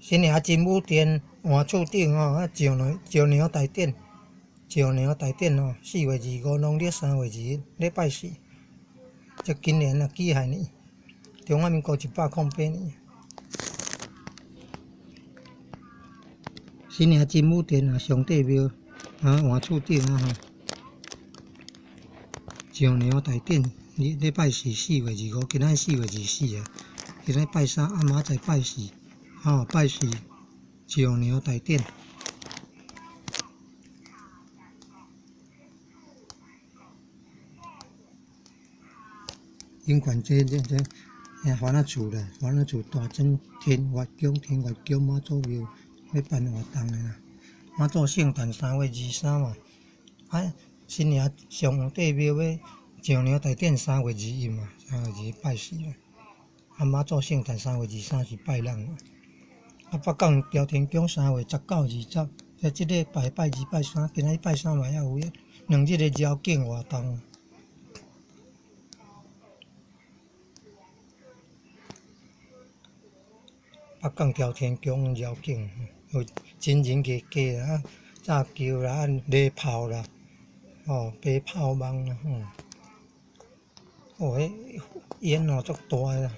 新營真武殿換厝頂吼，啊丈娘丈娘大典，丈娘大典吼，4月25，農曆3月2日，禮拜四。這今年啊，己亥年，中華民國108年。新營真武殿啊，上帝廟啊，換厝頂啊吼，丈娘大典，禮禮拜四四月二五，今仔4月24啊，今仔拜三，啊明仔載拜四，吼拜四丈娘大典。永泉這這這，番仔厝啦，番仔厝大庄天月宮，天月宮媽祖廟欲辦活動的啦。媽祖聖誕3月23嘛，啊，新營上帝廟欲丈娘大典3月21嘛，三月二一拜四啦。啊，媽祖聖誕三月二三是拜六嘛。啊，北港朝天宮3月19、20，這這禮拜拜二拜三，今仔拜三嘛猶有2日的繞境活動。北港朝天宮繞境有真人藝家啦，炸橋啦，禮炮啦，吼，白炮網啦，吼，哦，彼煙哦足大个啦。